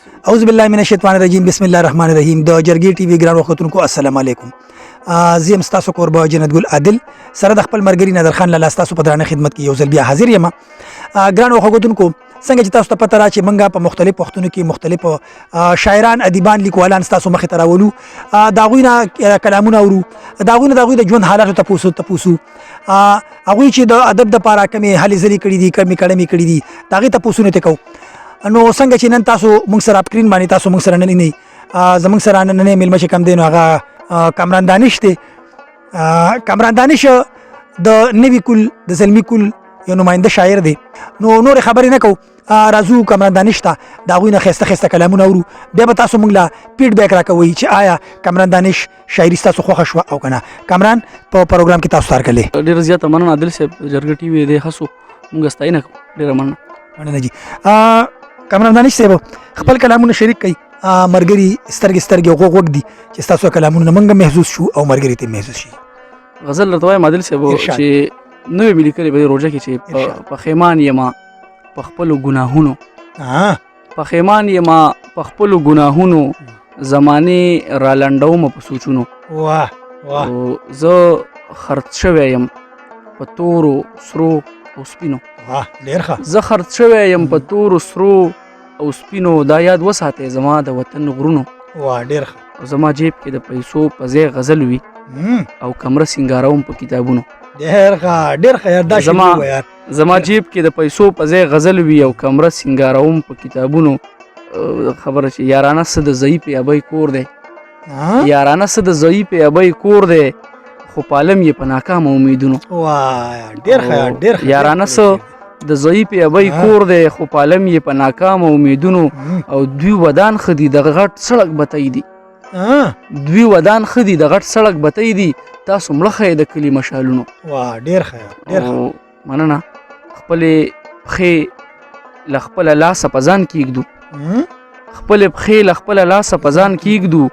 اعوذ بالله من الشیطان الرجیم، بسم الله الرحمن الرحیم۔ د جرګې ټي وي ګران وختونکو، السلام علیکم۔ زه یم ستاسو کوربه جنت ګل عادل، سره د خپل مرګري نظر خان لالا ستاسو په درانه خدمت کې یو ځل بیا حاضر یم۔ ګران وختونکو، څنګه چې تاسو ته پته را چې منګه په مختلف وختونو کې مختلف شاعران، ادیبان، لیکوالان ستاسو مخې ته راولو، د هغوی نه کلامونه اورو، د هغوی نه د هغوی د ژوند حالاتو تپوسو، هغوی چې د ادب دپاره کومې هلې ځلې کړي دي، کومې کړمې کړي دي، د هغې تپوسونه ترې کوو۔ نو څنګه چې نن تاسو موږ سره سکرین باندې تاسو موږ سره نن نه زموږ سره نن میلمه چې کم دی، نو هغه کامران دانش دی۔ کامران دانش د نوي کول، د زلمی کول یو نماینده شاعر دی۔ نو نور خبرې نه کوو، راځو کامران دانش ته، د هغوی نه ښایسته ښایسته کلامونه اورو۔ بیا به تاسو موږ له feedback راکوئ چې آیا کامران دانش شاعري ستاسو خوښه شوه او که نه۔ کامران، په پروګرام کې تاسو هرکلی۔ ډېره زیاته مننه عادل صاحب، جرګه ټي وي د هڅو موږ ستاینه کوو، ډېره مننه۔ مننه جی۔ کامران دانش صاحب، خپل کلامونه شریک کړئ۔ مرګري سترګې سترګې، غوږ غوږ دي چې ستاسو کلامونه موږ محسوس شو او مرګري ته محسوس شي۔ غزل درته وایم عادل صاحب چې نوې مې لیکلې په دې روژه کې چې پښیمان یم په خپلو ګناهونو، پښیمان یم په خپلو ګناهونو، زمانې رالنډوم په سوچونو۔ واه واه۔ زه خرڅ شوی یم په تورو، سرو او سپینو۔ واه، ډېر ښه۔ زه خرڅ شوی یم په تورو، سرو او سپینو، دا یاد وساتئ زما د وطن غرونو۔ واه، ډېر ښه۔ او زما جیب کې د پیسو په ځای غزل وي او کمره سینګاروم په کتابونو۔ ډېر ښه، ډېر ښه یار، دا شی یار۔ زما جیب کې د پیسو په ځای غزل وي او کمره سینګاروم په کتابونو۔ خبره چې یارانه څه د ضعیفې ابۍ کور دی، یارانه څه د ضعیفې ابۍ کور دی، خو پالم یې په ناکامه امیدونو۔ واه، ډېر ښه، ډېر ښه۔ یارانه څه د ضعیفې ابۍ کور دی، خو پالم یې په ناکامه امیدونو۔ او دوی ودان ښه دي، د غټ سړک بتۍ دي، دوی ودان ښه دي، د غټ سړک بتۍ دي، تاسو مړه ښه د کلي مشالونو۔ واه، ډېر ښه، ډېر ښه۔ مننه۔ خپلې پښې له خپله لاسه په ځان کېږدو، خپلې پښې له خپله لاسه په ځان کېږدو،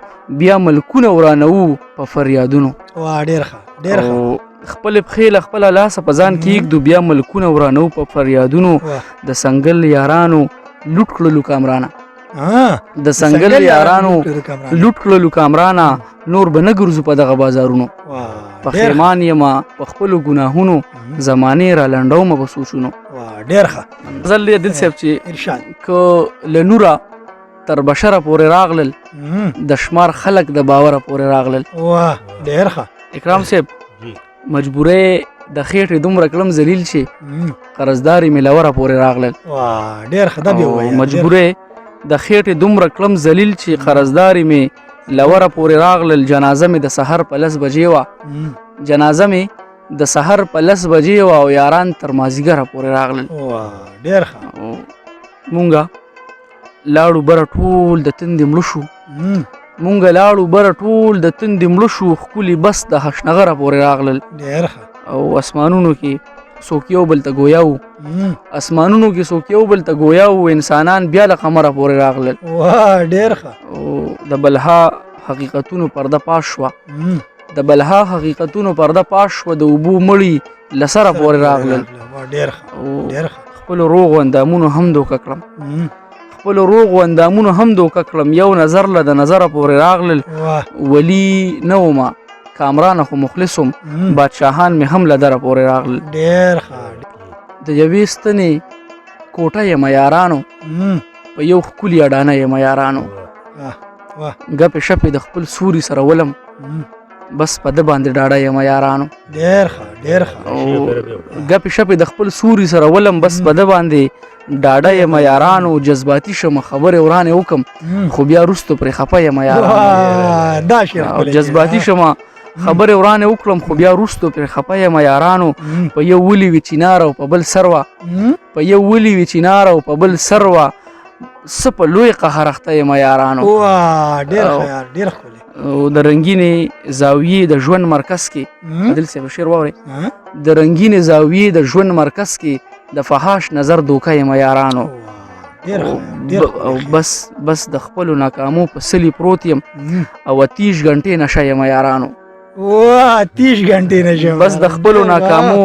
بیا ملکونه ورانوو په فریادونو۔ واه، ډېر ښه، ډېر ښه۔ خپلې پښې له خپله لاسه په ځان کېږدو، بیا ملکونه ورانوو په فریادونو۔ د سنګل یارانو لوټ کړلو کامرانه، د سنګل یارانو لوټ کړلو کامرانه، نور به نه ګرځو په دغه بازارونو۔ پښیمان یم په خپلو ګناهونو، زمانې را لنډوم په سوچونو۔ ډېر ښه۔ غزل دی عادل صاحب چې که له نوره تر بشره پورې راغلل، د شمار خلک د باوره پورې راغلل۔ واه، ډېر ښه۔ اکرام صاحب، مجبورې د خېټې دومره کړم ذلیل چې قرضداري مې له وره پورې راغلل۔ واه، ډېر ښه، دا بیا ووایه۔ مجبورې د خېټې دومره کړم ذلیل چې قرضداري مې له وره پورې راغلل۔ جنازه مې د سحر په 10 بجې وه، جنازه مې د سحر په 10 بجې وه او یاران تر مازیګره پورې راغلل۔ واه، ډېر ښه۔ مونږه لاړو بره ټول د تندې مړه شو، مونږه لاړو بره ټول د تندې مړه شو، ښکلي بس د هشنغره پورې راغلل۔ ډېر ښه۔ او اسمانونو کې څوک یو بل ته ګویا وو، اسمانونو کې څوک یو بل ته ګویا وو، انسانان بیا له قمره پورې راغلل۔ واه، ډېر ښه۔ او د بلها حقیقتونو پرده پاش شوه، د بلها حقیقتونو پرده پاش شوه، د اوبو مړي له سره پورې راغلل۔ ډېر ښه، ډېر ښه۔ خپلو روغو اندامونو هم دوکه کړم، خپلو روغو اندامونو هم دوکه کړم، یو نظر له د نظره پورې راغلل۔ ولی نه ومه کامرانه خو مخلص وم، بادشاهان مې هم له دره پورې راغلل۔ ډېر ښه۔ د یوې ستنې کوټه یم یارانو، په یو ښکلي اډانه یم یارانو، ګپې شپې د خپل سوري سره ولم، بس په ده باندې ډاډه یم یارانو۔ ډېر ښه، ډېر ښه۔ ګپې شپې د خپل سوري سره ولم، بس په ده باندې ډاډه یم یارانو۔ جذباتي شم، خبرې ورانې وکم، خو بیا وروسته پرې خفه یم یارانو۔ دا شعر ښکلی دی۔ جذباتي شم، خبرې ورانې وکړم، خو بیا وروسته پرې خفه یم یارانو۔ په یو ولي وي چینار او په بل سر وه، په یو ولي وي چینار او په بل سر وه، څه په لوی قهر اخته یم یارانو۔ واه، ډېر ښه یار، ډېر ښکلی۔ او د رنګینې زاویې د ژوند مرکز کې، عادل صاحب شعر واورئ، د رنګینې زاویې د ژوند مرکز کې د فحاش نظر دوکه یم یارانو۔ ډېر ښه، ډېر ښه۔ او بس د خپلو ناکامو په سلي پروت یم او 30 غنټې نشه یم یارانو۔ واه، 30 غنټې نشه۔ بس د خپلو ناکامو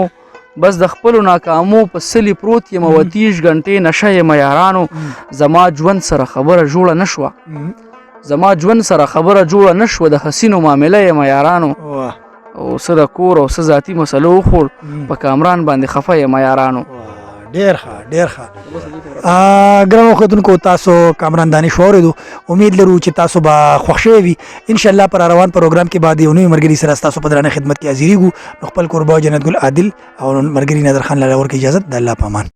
بس د خپلو ناکامو په سلي پروت یم او 30 غنټې نشه یم یارانو. زما ژوند سره خبره جوړه نشوه، زما ژوند سره خبره جوړه نشوه، د حسینو معامله یم یارانو. او څه د کور او څه ذاتي مسلو وخوړ، په کامران باندې خفه یم یارانو. ډیر ښه، ډیر ښه. ګرانو کتونکو، تاسو کامران دانش واورېدو. امید لرو چې تاسو به خوښ شوي وي. ان شاء الله پر روان پروګرام کې به د یو نوي ملګري سره تاسو په درانه خدمت کې حاضرېږو. نو خپل کوربه جنت ګل عادل او ملګري نظر خان لالا ورکه اجازه، د الله په امان.